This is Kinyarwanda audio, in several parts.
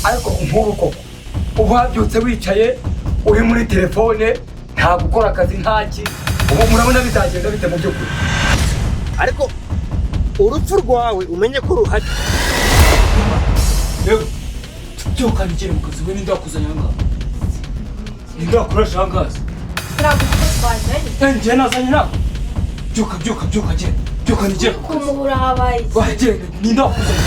Ariko nk'ubu koko ubu wabyutse wicaye uri muri telefone, nta gukora akazi, ntaki, ubu murabona bizagenda bite mu by'ukuri? Ariko urupfu rwawe umenye ko ruhari. Yewe, byuka nigere mu kazi. We, ninde wakuzanye aha ngaha? Ninde wakoresha aha ngaha se? Ntabwo twazanye. Njye nazanye nawe. Byuka, byuka, byuka, genda, byuka nigere ku kazi. Kumuhura habaye iki? Wagenda, ninde wakuzanye?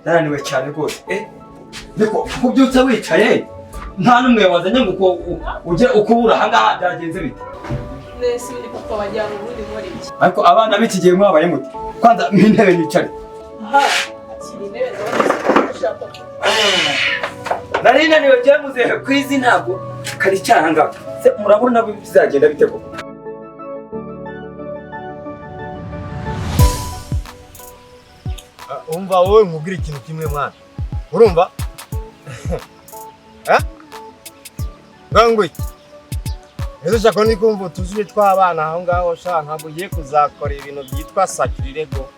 Naniwe cyane rwose. Niko kubyutse wicaye, nta n'umwe wazanye ngo ujye ukubura aha ngaha, byagenze bite? Nese ubundi papa wajyana ubundi nkora iki? Ariko abana b'iki gihe mwabaye mute? Kwanza mpa intebe nicare. Aha, akira intebe, ndabona ushaka papa. Nari naniwe byamuzehe ku izi, ntabwo kari cyaha ngaha se. Murabona bizagenda bite koko? Umva wowe, nkubwire ikintu kimwe mwana, urumva? Eh, ngo iki ese ushaka ni kumva utuzuye tw'abana aho ngaho sha? Ntabwo ugiye kuzakora ibintu byitwa sakirirego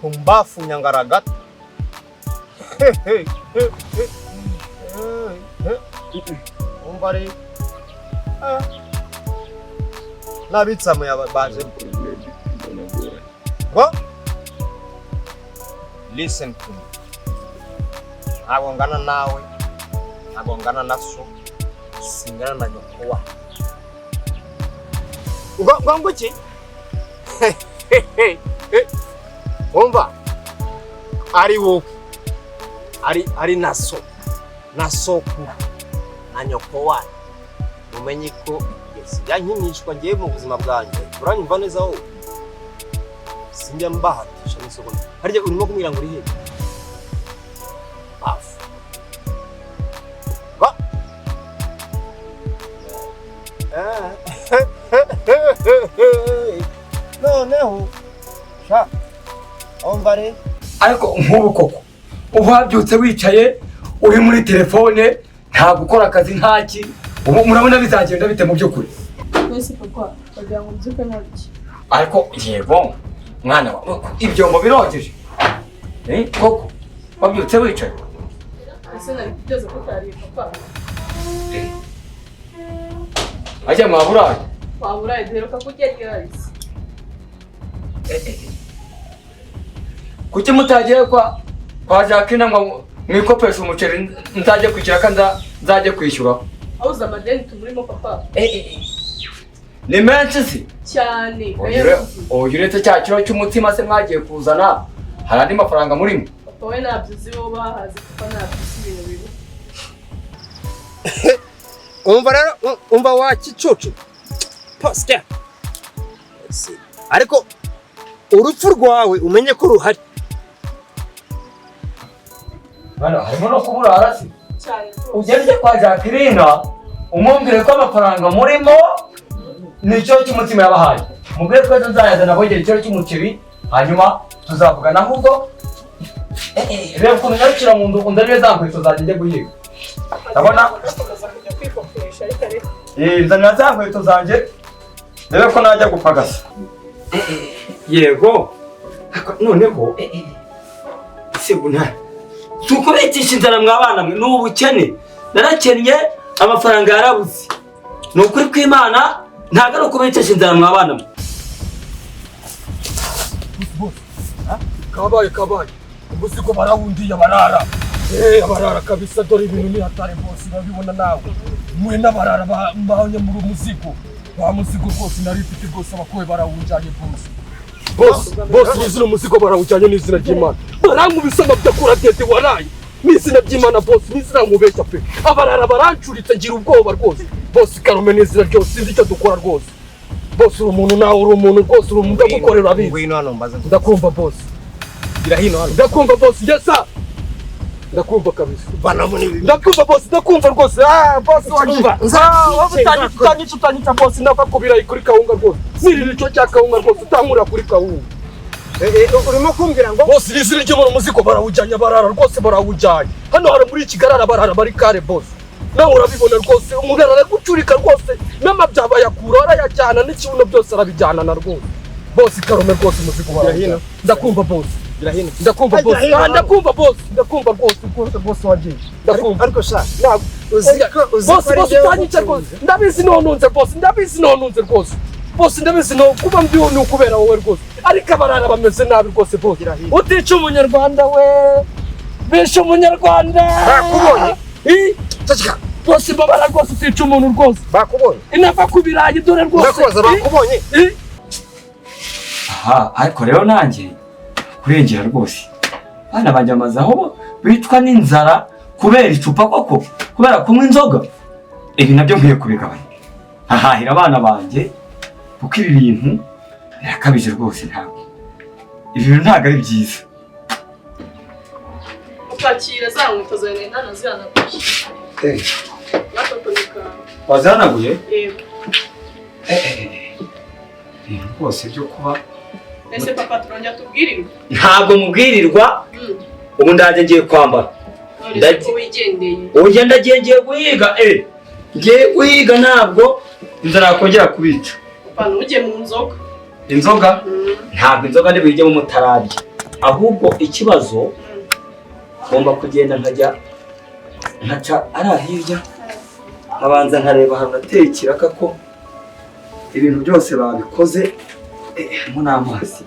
pumbafu nyangaragata. Umva rero, n'abitsamuye baje ngo listen to me. Ntabwo ngana nawe, ntabwo ngana na so, singana na nyoko wa ngo iki. Umva, ari wowe, ari na so na sokuru na nyoko wanyu, mumenye ko yes yankinishwa ngiye mu buzima bwanjye. Uranyumva neza wowe? Sinjya mbahatisha n'isegonda. Harya urimo kumbwira ngo uri he? Hafi ba. Noneho sha, umva rero. Ariko nk'ubu koko ubu wabyutse wicaye uri muri telefone, nta gukora akazi, ntaki, ubu murabona bizagenda bite mu by'ukuri? Nese papa wagira ngo mbyuke nkora iki? Ariko yego mwana wa, ibyombo birogeje. Koko wabyutse wicaye. Ese nari kubyoza ko utariye papa? Ajya mwaburaye? Waburaye, duheruka kurya ryari? Kuki mutagiye kwa Jacqueline ngo mwikopeshe umuceri, nzajye kwishyura ka nzajye kwishyura? Aho uzi amadeni tumurimo papa? Ni menshi si? Cyane. Oya, uretse cya kiro cy'umutsima se mwagiye kuzana, hari andi mafaranga murimo? Papa we ntabyo uzi, bo bahaze papa, ntabyo uzi ibintu bibi. Umva rero, umva wa kicucu posita. Ariko urupfu rwawe umenye ko ruhari. Hano harimo no kuburara si? Cyane rwose. Ugende kwa Jacqueline umubwire ko amafaranga murimo ni icyo cy'umutsima yabahaye, mubwire ko ejo nzayazana bongera ikiro cy'umuceri, hanyuma tuzavugana. Ahubwo reba ukuntu nyarukira mu nzu unzanire za nkweto zanjye njye guhiga. Ndabona- Gakomeza kujya kwikopesha ariko ariko. Nzanira za nkweto zanjye ndebe ko najya gupagasa. Yego. Ariko noneho se ubu si ukubicisha inzara mwa bana mwe, ni ubukene. Narakennye, amafaranga yarabuze, ni ukuri kw'Imana, ntabwo ari ukubicisha inzara mwa bana mwe. Kabaye, kabaye, umuzigo barawundiye abarara. Abarara kabisa, dore ibintu ni hatari bose, urabibona nawe. Mwe n'abarara banye muri umuzigo. Wa muzigo rwose nari mfite rwose, abakowe barawunjanye bose. Bose, bose n'izina umuzigo barawujyanye n'izina ry'Imana. Barankubise amabyakura dede waraye. N'izina ry'Imana bose, n'izina nkubeshya pe. Abarara barancuritse ngira ubwoba rwose. Bose karume n'izina ryose, sinzi icyo dukora rwose. Bose uri umuntu nawe, uri umuntu rwose, uri umuntu ndagukorera abizi. Ngwino hano mbaze. Ndakumva bose. Gira hino hano. Ndakumva boss, yes sir. Ndakumva kabisa. Ndakumva boss, ndakumva rwose. Ah, boss wanjye. Ah, utanyica boss, ndakakubira kuri kawunga rwose. Nirira icyo cya kawunga rwose, utankura kuri kawunga. Urimo kumbwira ngo boss iri ryo mu muziko barawujyanye barara rwose barawujyanye. Hano hari muri Kigali barara bari kare boss. Nawe urabibona rwose, umugara aragucurika rwose, n'amabya bayakura arayajyana n'ikibuno byose arabijyana na rwose. Boss karume rwose umuziko barawujyana. Ndakumva boss. Ndakumva boss. Ndakumva boss. Ndakumva rwose rwose boss wagiye. Ndakumva. Ariko sha boss boss utanyica rwose. Ndabizi nonunze boss, ndabizi nonunze rwose. Boss ndabizi no kuba ndiho ni ukubera wowe rwose. Ariko abarara bameze nabi rwose boss. Utica umunyarwanda we. Bishe umunyarwanda. Bakubonye. Cacika. Boss babara rwose utica umuntu rwose. Bakubonye. Inava kubirayi dore rwose. Ndakubaza bakubonye. Aha, ariko rero nanjye kurengera rwose. Bana banjye aho bitwa n'inzara kubera icupa koko, kubera kunywa inzoga. Ibi nabyo nkwiye kubigabanya. Ahahira abana banjye kuko ibi bintu birakabije rwose ntabwo. Ibi bintu ntabwo ari byiza. Ukakira za nkweto zawe ndanazihanaguye. Wazihanaguye? Yego. Ibintu rwose byo kuba Ese papa turongera tubwirirwa? Ntabwo mubwirirwa. Ubu ndaje ngiye kwambara. Oya ndagiye ngiye guhiga Ngiye guhiga ntabwo inzara yakongera kubica. Papa ntujye mu nzoga. Inzoga? Ntabwo inzoga ndi buyijyemo mutararya. Ahubwo ikibazo ngomba kugenda nkajya nkaca ari hirya nkabanza nkareba ahantu nateye ikiraka ko ibintu byose babikoze harimo n'amazi.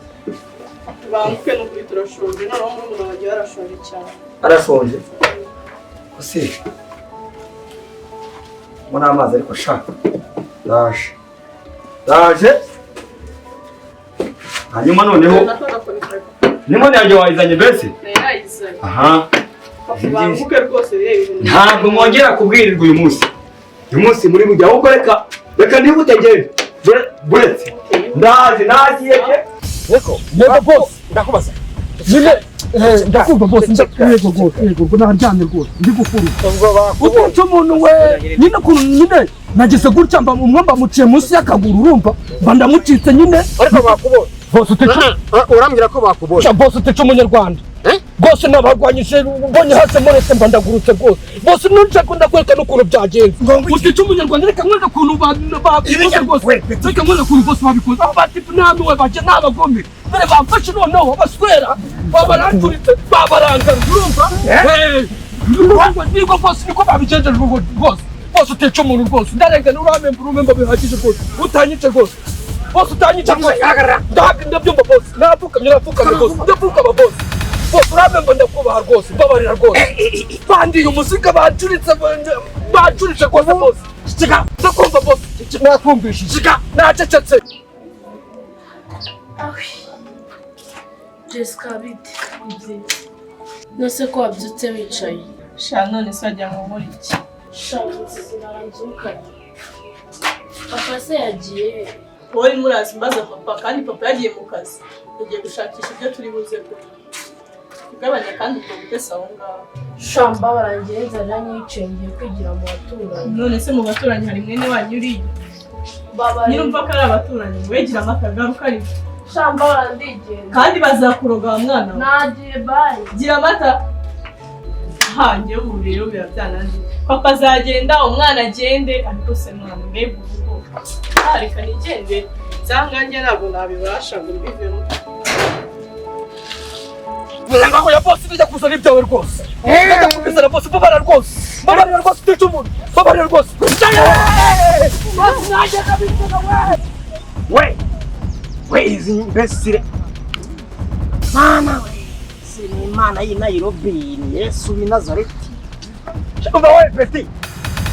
Tubanguke n'ukuri turashonje noneho murumuna wanjye yarashonje cyane. Arashonje? Ose mo n'amazi ariko sha. Ndaje. Ndaje. Hanyuma noneho nimo yanjye wayizanye mbese? Nayizanye. Aha. Tubanguke rwose rero. Ntabwo mwongera kubwirirwa uyu munsi. Uyu munsi muri bujya ahubwo reka reka ntibutegere. Buretse. Ndaje nagiye. Yego, yego boss, ndakubaza. Nyine ndakumva boss, yego rwose, yego naryamye rwose, ndi gufuru. Utuca umuntu we, nyine ukuntu nyine nagize gutya mba umwe mbamuciye munsi y'akaguru urumva, mba ndamucitse nyine. Ariko bakubonye. Boss utica urambwira ko bakubonye. Boss utica umunyarwanda. Rwose nabarwanyije mbonye hasi muretse mba ndagurutse rwose. Boss nunshaka ndakwereka n'ukuntu byagenze. Utica umunyarwanda reka nkwereke ukuntu babikoze rwose. Reka nkwereke ukuntu bose babikoze. Aho batipu nta n'uwe bajya ni abagome. Dore bamfashe noneho baswera babaranduritse babarangara urumva? Nibwo rwose niko babigenjeje rwose. Bose utica umuntu rwose. Ndarengana uramemba urumemba bihagije rwose. Utanyice rwose. Bose utanyice rwose. Ndabyumva bose. Narapfukamye narapfukamye rwose. Ndapfukama bose. Bose uramemba ndakubaha rwose. Mbabarira rwose. Bandiye umuziga bancuritse bancuritse rwose bose. Ndakumva bose. Nakumvishije. Nacecetse. Jessica bite? Nose ko wabyutse wicaye. Sha none se wagira ngo nkore iki? Sha naranzukanye. Papa se yagiye. Wowe urimo uraza imbaza papa kandi papa yagiye mu kazi. Yagiye gushakisha ibyo turi buze kurya. Kugabanya kandi ubwo butesi aho ngaho. Sha mbabarangiye nzara nyicaye ngiye kwigira mu baturanyi. None se mu baturanyi hari mwene wanyu uriyo? Nyine umva ko ari abaturanyi wegira amata garuka ariko. Sha mbabara ndigenda. Kandi bazakuroga wa mwana we. Nagiye bye. Gira amata. Hanjye ubu rero biba byanangiye. Papa azagenda umwana agende ariko se mwana mbega ubu. Reka nigende. Cyangwa njye ntabwo nabibasha ngo mbivemo. Ngaho ya boss ndajya kuzana ibyawe rwose. Ndajya kubizana boss mbabara rwose. Mbabarira rwose utica umuntu. Mbabarira rwose. Boss nanjye ndabizana we. We. We izi mbesire. Mama we. Si ni Imana y'i Nairobi ni Yesu w'i Nazareti. Umva we Peti.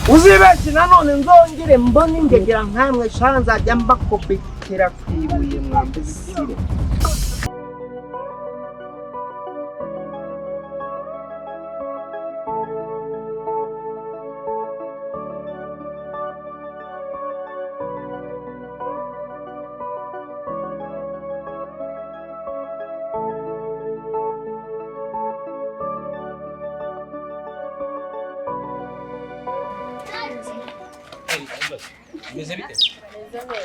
Uzibeshye nanone nzongere mbone ingegera nkamwe sha nzajya mbakopekera ku ibuye mwambesire. Kibazo. Bimeze bite?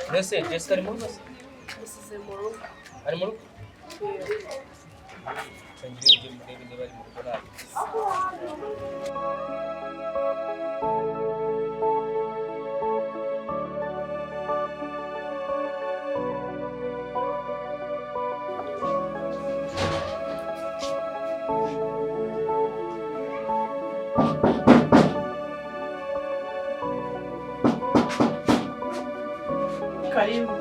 Mbese Jessica ari mu rugo se? Musize mu rugo. Ari mu rugo? Sangire ujye murebe niba ari mu rugo nabi. Karibu.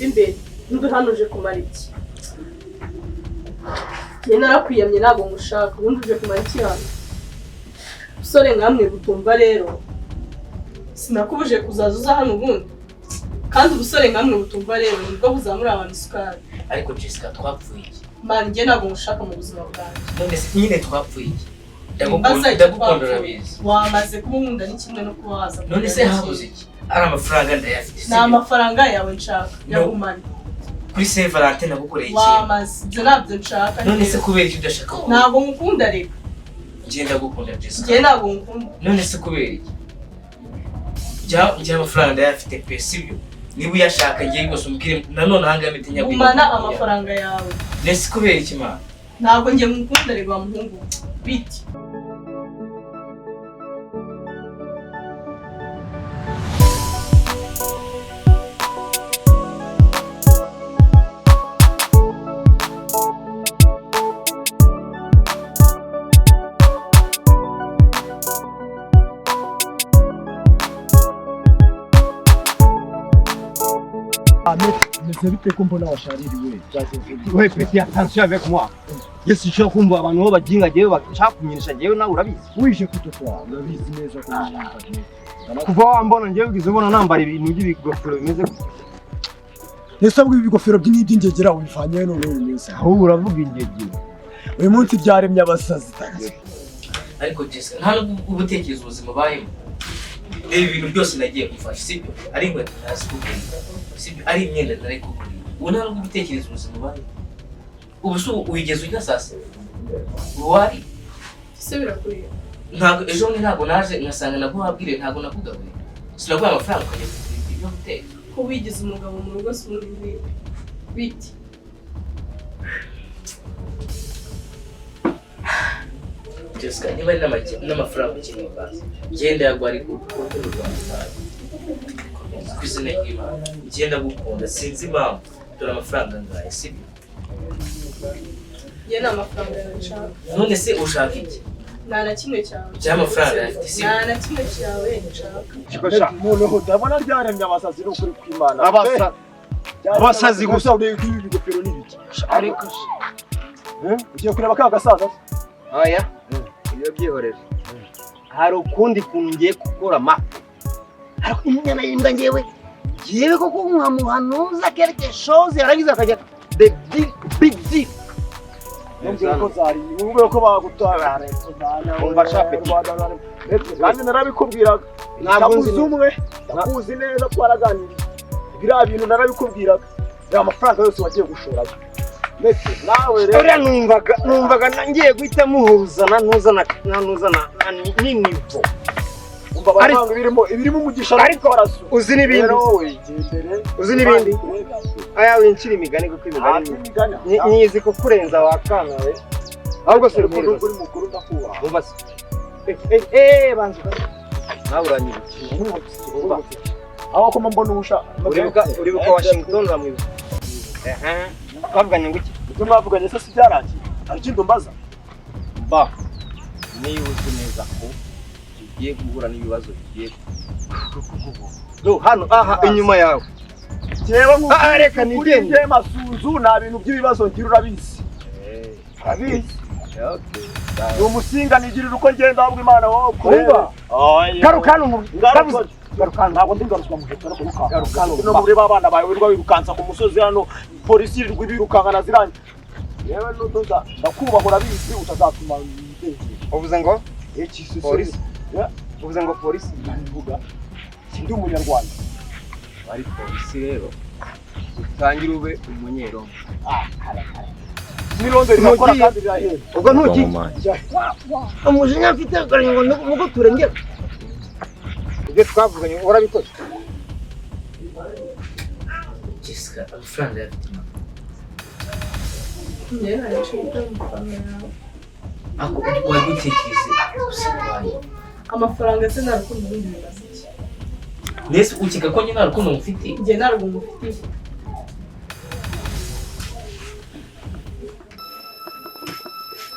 Imbere nubwo hano uje kumara iki? Njye narakwiyamye ntabwo ngushaka, ubundi uje kumara iki hano? Musore nkamwe gutumva rero sinakubuje kuzaza uza hano ubundi, kandi ubusore nkamwe butumva rero nibwo buzamura abantu isukari. Ariko Jessica twapfuye iki? Mani njye ntabwo ngushaka mu buzima bwanjye. None se nyine twapfuye iki? Mbaza icyo Ndagukunda twapfuye. urabizi. Wamaze kuba unkunda ni kimwe no kuba waza. None se habuze iki? Ari amafaranga ndayafite. Ni amafaranga yawe nshaka yagumane. Kuri Saint Valentin nagukoreye iki? Wamaze ibyo ntabyo nshaka. None se kubera iki udashaka ko? Ntabwo ngukunda reka. Njye ndagukunda Jessica. Njye ntabwo ngukunda. None se kubera iki? Njya amafaranga ndayafite pe, sibyo? Niba uyashaka ngiye rwose umbwire nanone ahangaha mpite nyagura. Gumana amafaranga yawe. None se kubera iki ma? Ntabwo njye ngukunda reka wa muhungu. Biti. Meze bite ko mbona washaririwe? We petit, attention avec moi. Je suis sûr kumva abantu bo bajinga jewe bashaka kunyinisha jewe nawe urabizi. Wishe kutotwa, urabizi neza ko nyumva. Kuva wambona njewe ugize ubona nambara ibintu by'ibigofero bimeze gutya. Ese ubwo ibigofero by'ingegera ubivanye none uyu munsi? Ahubwo uravuga ingegera. Uyu munsi byaremye abasazi. Ariko Jessica nta nubwo uba utekereza ubuzima ubayemo. Reba ibintu byose nagiye gufasha, sibyo? Ari inkweto ntazi kugurira, sibyo? Ari imyenda ntari kugurira. Ubu nta nubwo uba utekereza ubuzima ubayemo. Ubu se wigeze ujya saa sita? Ubu wari? Ese birakureba? Ntabwo ejo bundi ntabwo naje nkasanga naguhabwire, ntabwo nakugaburiye. Sinaguha amafaranga ukajya kugura ibyo guteka. Ko wigize umugabo mu rugo si ubundi biti. Jessica niba ari n'amafaranga ukeneye bazi genda yaguha, ariko urukundo rwanjye ntabwo ku izina ry'Imana genda gukunda, sinzi impamvu. Dore amafaranga ngaye, sibyo? Njye nta mafaranga yawe nshaka. None se ushaka iki? Nta na kimwe cyawe. By'amafaranga afite, sibyo? Nta na kimwe cyawe nshaka. Noneho ndabona ryaremye abasazi ni ukuri kw'Imana. Abasazi gusa. Urebe ibi bigofero n'ibiki. Ariko ugiye kureba ka gasaza? Oya. Iyo byihorere. Hari ukundi kuntu ngiye gukora ma. Ariko inyana y'imbwa ngewe ngewe koko nkamuhanuza quelque chose yarangiza akajya the big big deal. Nubwira ko zari, nubwira ko bagutwara. Umva sha petit. Kandi narabikubwiraga. Ntabwo nzi umwe, ndakuzi neza twaraganiriye. Biriya bintu narabikubwiraga. Ya mafaranga yose wagiye gushora. Mete nawe rero. Uriya numvaga ngiye guhita muhuza na ntuza na ntuza na n'inivo. Umva abavanga ibirimo umugisha ariko uzi n'ibindi. Uzi n'ibindi. Aya wincira imigani kuko imigani nyizi kukurenza wakana we. Ahubwo se uri mukuru ndakubaha. Umva se. Banza nawe uranyibukije. Aho ko mbona ubusha. Uribuka Washington uramwibuka. Twavuganye ngo iki? Ibyo mwavuganye se si byarangiye? Hari ikindi umbaza? Ba niba uzi neza ko tugiye guhura n'ibibazo bigiye no hano aha inyuma yawe. Jewe reka nigende. Masunzu nta bintu by'ibibazo ngira urabizi. Urabizi. Ni umusinga nigirira uko ngenda ahubwo Imana wowe kureba. Garuka hano. Garuka ntabwo ndi ngaruzwa muheto ariko garuka. No mureba abana bawe wirirwa wirukansa ku musozi hano polisi irirwa ibirukankana ziranye. Yewe nutoza ndakubaha urabizi utazatuma ndengera. Uvuze ngo iki polisi? Uvuze ngo polisi? Ndavuga ndi umunyarwanda. Bari polisi rero utangire ube umunyeromo. Kare kare. N'irondo rirakora kandi rirahenda. Ubwo ntugiye. Umujinya mfite ngo nuko turengera. Ibyo twavuganye urabikoze. Jessica, amafaranga yafite. Njyewe nta nicyo mfite amafaranga yawe. Ako wagutekereze usibaye. Amafaranga se nta rukundo ubundi bimaze iki? Nese ukeka ko njye nta rukundo mufitiye? Njye nta rukundo mufitiye.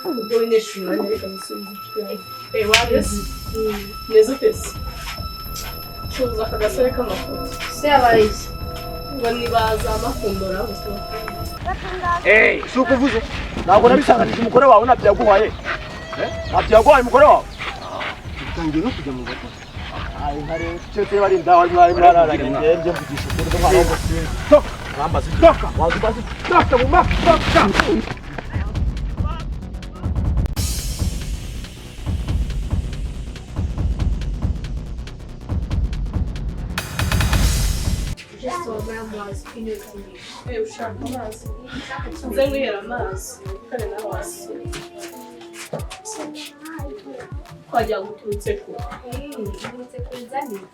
Ubwo winesha umwanya reka nsubize inshuti yanjye. Eh, wabese? Meze ute se? Suhuza aka gasore k'amafoto. Se yabaye iki? Ngo nibaza makundora gusa. Si uko uvuze ntabwo nabisanganije umugore wawe ntabyo yaguhaye. Ntabyo yaguhaye umugore wawe. Utangiye no kujya mu bato. Ayi nkare cyo bari ndawe mwari mwararanye njye mvugisha ukuri mwana w'umusinzi. Toka mwambaze toka wazubaze toka mu maso toka. Just wabaye amazi inyota nyinshi. Eh, ushaka amazi? Nze nkwihera amazi. Kare nawe wasura. Wagira ngo uturutse kure. Uturutse ku nzanire.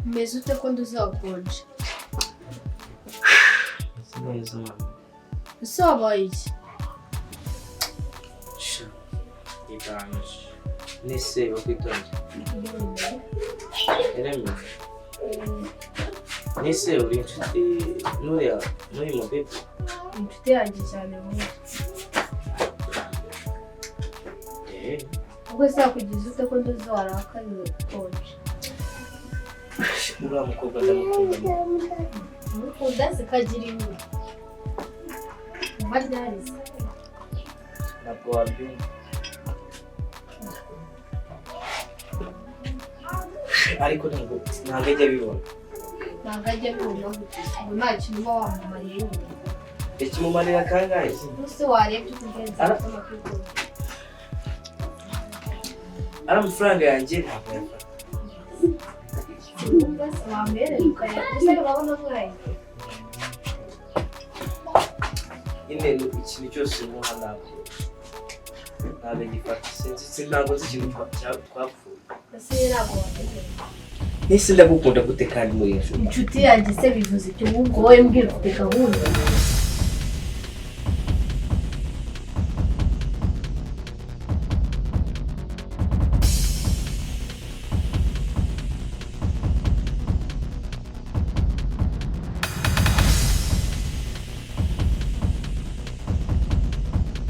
Umeze ute ko nduzakonje? Neza mama. Ese wabaye iki? Sha. Ibanje. Nese bakwitonze. Eremi. Nese uri inshuti n'uriya n'uyu mubebe? Inshuti yanjye cyane wowe. Eh. Ubwo se wakugize ute ko nduzi warakaye ukonje? Uriya mukobwa ndamukunda. Umukunda zikagira inkuru. Umva ryarize. Ntabwo wabyumva. Ariko ntabwo ajya abibona. Ntabwo ajya abibona ngo nta kintu uba wamumariye nyine. Ikimumarira kangahe? Ese warebye uko ugenza amakuru. Ari amafaranga yanjye ntabwo yafata. Urumva se wamwereka ukareba gusa urabona mwaye. Nyine ikintu cyose muha ntabwo agifata. Sinzi ntabwo nzi ikintu twapfuye. Ese ntabwo wamwereka. Nese ndagukunda gute kandi muri inshuti? Inshuti yanjye se bivuze icyo ahubwo wowe mbwira ufite gahunda.